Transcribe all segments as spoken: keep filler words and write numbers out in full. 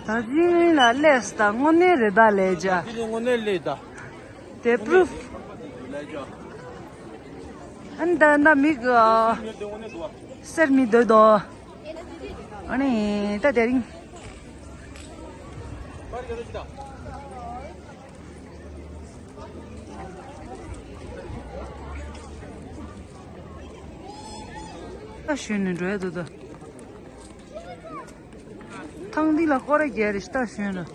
ད་ཅིང་ལ་ལས་ད་དངོས་གནས་རེད་ད་ལས་བྱ། དེ་ནི་དངོས་གནས་ལས་ད། དེ་པུ་རུཕ། ཨན་ད་ད་མིག་ཨ། སེར་མི་འདོད་དོ། ཨ་ནི་ད་དེ་རིང་། ད་ཞོན་ནས་འགྲོ་ཡ་འདུག་ད། ཐང་འདི་ལ་སྐོར་ར་རྒྱག་རེ་ཤི་ད་ཞོན་ལ།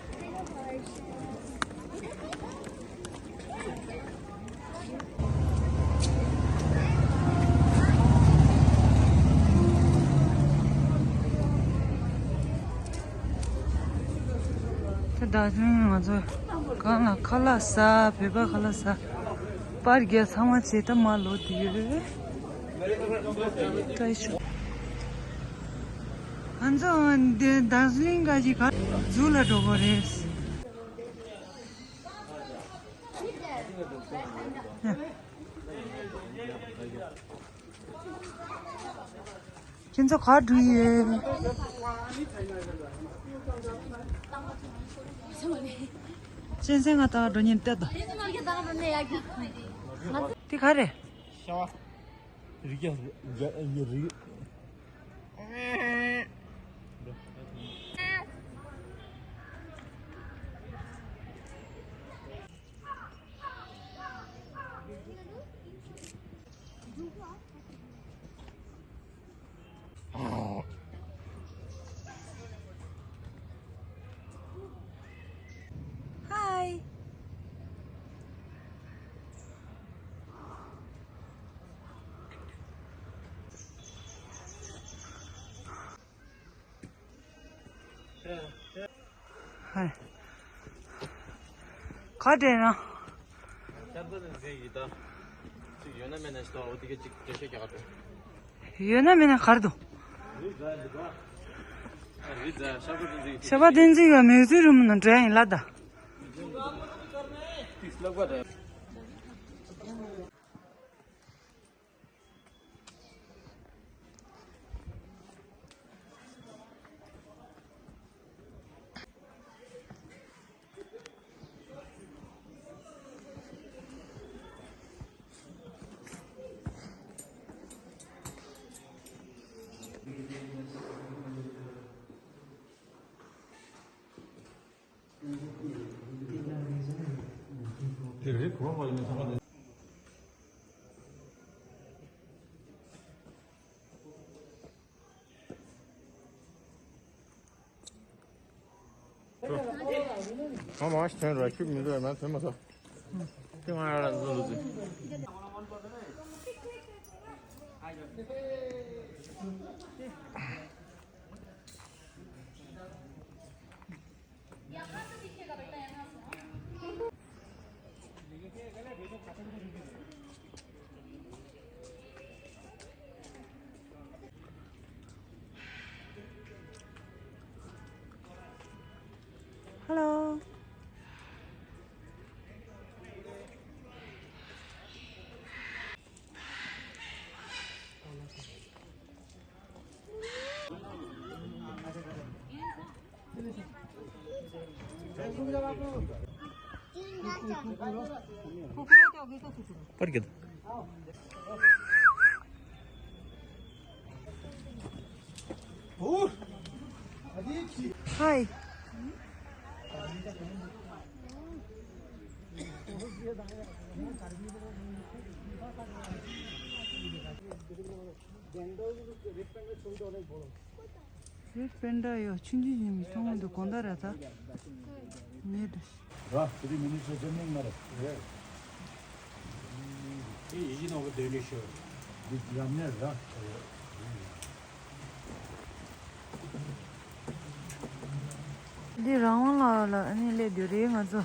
ད་ད་ཐེངས་ང་ཚོ་གང་ལ་ཁ་ལག་ཟ་བོད་པ་ཁ་ལག་ཟ་པར་རྒྱག་ཚང་མ་བྱས་ད་མ་ལོ་དུ་ཡོད། ད་ཤོ། ང་ཚོ་འདི་དར་ཇི་ལིང་ག་ཅིག་ག་ཛུ་ལ་འགྲོ་གི་རེད། ཁྱེད་ཚོ་ག་འགྲོ་ཡོད། གཅན་གཟན་ང་དང་འགྲོ་ཉེན་བལྟས་དང་། དེ་ག་རེད། རིག་རྒྱ་རིག Hi. ཧའི། ག་འདྲ་ན། ཤར་པ་དེ་འཛིན་ཡིན་ད། ཅིག་ཡོད་ན་མེད་ན་ཞིག་ད་འོ་དེ་ག་ཅིག་འགྲེལ་བཤད་རྒྱག་ག་འགྲོ། ཡོད་ན་མེད་ན་གར་འདུག་རི་རྫ་རི་རྫ་ཤར་པ་དེ་འཛིན། ཤར་པ་དེ་འཛིན་ཡོད་མེད་ཚུལ་རུམ་ནང་འགྲོ་ཡ་ཡིན་ལ་ད། ཏིག་སློབ་ག་རེད། དེ་རེད་གོ་བ་ཡིན་ན་ཚང་མ་ལ། ང་མ་ཞིག་ཐོན་ར་ཤུགས་མི་འདུག་ཡ་མ་ཐོན་མ་ཐོན། དེ་ང་ར་ལ་འཛུལ་འཛུལ། Hello. Hi. རེད་པན་ཌ་ཡོ་ཆུང་ཆུང་ཡིན་མི་མཐོང་འདུག་གོང་ད་ར་ད། ངེས་འདུག་ར་དེ་རིང་མི་ནི་ཚོ་ཅན་ནིང་མ་རེད། རེད། དེ་ཡིད་ཀྱི་ནང་གི་སྡོད་འདྲ་ཤོར། འདི་ཡམ་ནས་ར། འདི་རང་དབང་ལ་ལ་ཨ་ནི་སླེབས་འདུག་རེད་ང་ཚོ།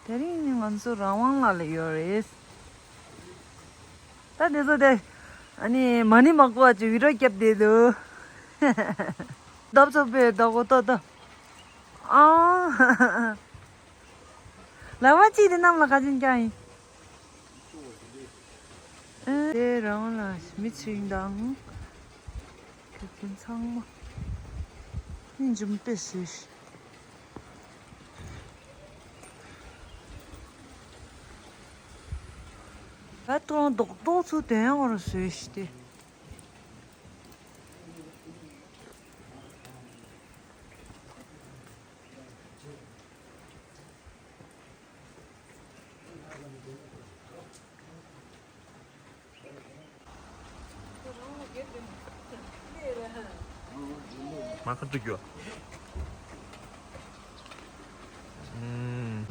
དེ་རིང་ནི་ང་ཚོ་རང་དབང་ལ་ལ་ཡོད་རེད། ད་དེ་ཚོ་དེ་ཨ་ནི་མ་ཎི་མ་གོ་བ་ཅིག་བི་ཌིའོ་བརྒྱབ་བསྡད་འདུག་རྡོབ་ཚོགས་པས་ད་གོ་ཏོ་ཏོ། ཨང་། ལག་པ་གཅིག་དེ་གནམ་ལ་ག་ཅིན་བཀྱག་ཡིན། ཨེ། དེ་རང་ལ་མི་ཚུད་དང་། དེ་ཚང་མ། འཇིམ་པས་བཟོས་ཤིང་། ད་དུང་རྡོག་རྡོག་ཚོ་དོན་ཡང་བཟོས་ཤིང་སྟེ། མ་ཁ་འདུག་རྒྱུ། ཨུམ།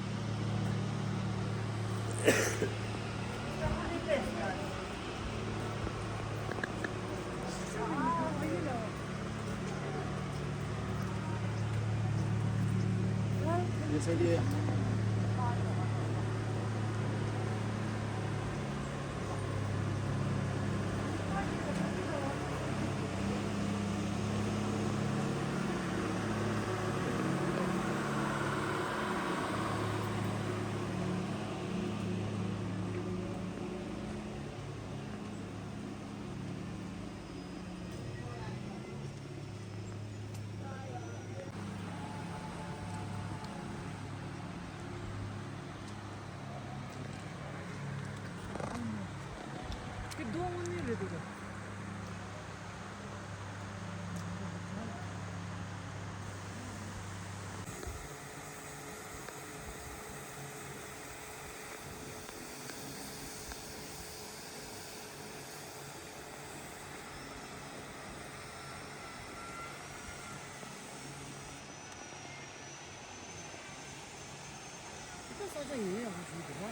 ད་ས་ཆ་ཡོད་ཡག་པོ་བྱུང་འདུག་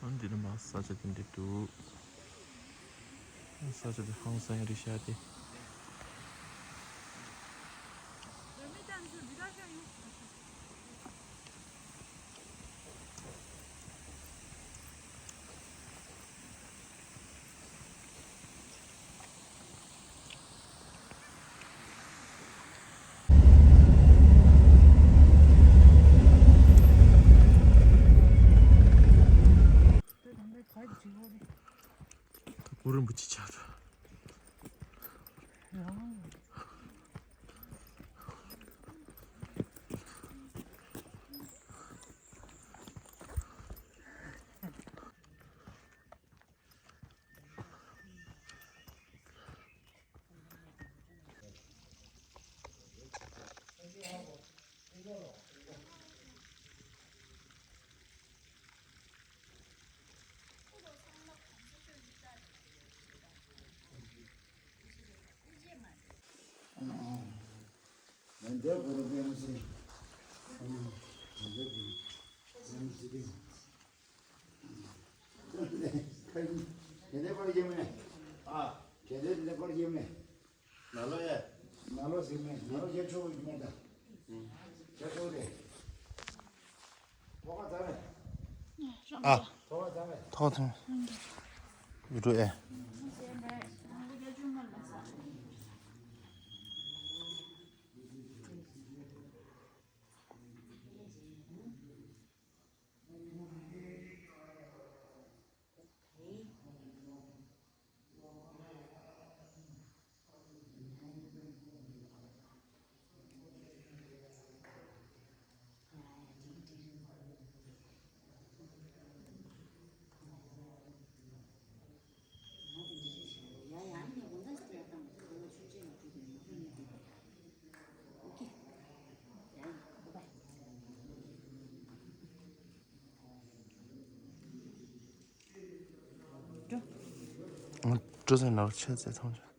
ཨ། འདི་ནི་མ་ས་ཆ་དེ་འདྲ་འདུག་ས་ཆ་དེ་ཧང་སང་རེད་ཤག་དེ། གུ་རུ་རིན་པོ་ཆེ་ཆགས་འགྲོ། དེ་གོ་རེ་པེ་མི་སྲིད། ཨ་ནི་དེ་གོ་རེ་པེ་མི་སྲིད། དེ་དེ་པར་ཡིན་མེད། ཨ། དེ་དེ་དེ་པར་ཡིན་མེད། ནང་ལོགས་ཡ། ནང་ལོགས་ཟིན་མེད། ནང་ལོགས་ཡ་ཆོག་གི་མེད་ད། ཡ་ཆོག་རེད། ཐོག་ཁ་ཚ་རེད། ཨ། ཐོག་ཁ་ཚ་རེད། ཐོག་ཁ་ཚ། ཡུ་ཊུབ་ཨེ། སྤྲོ་ཚོགས་ནང་ལ་ཆེ་ཚད་ཐམས་ཅད།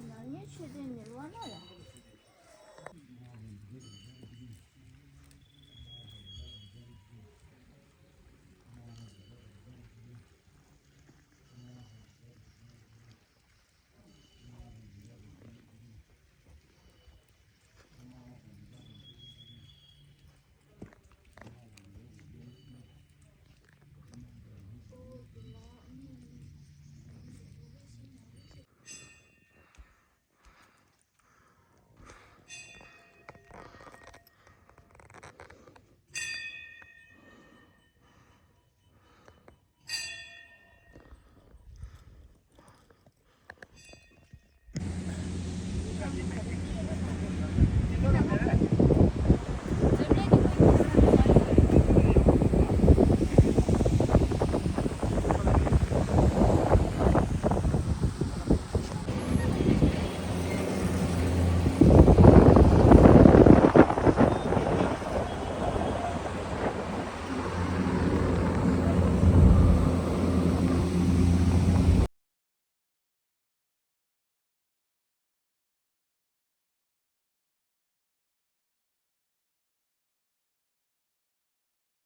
ནང་ཉིད་ཆོས་ལྡན་ནིར་ཝ་ན་ལ།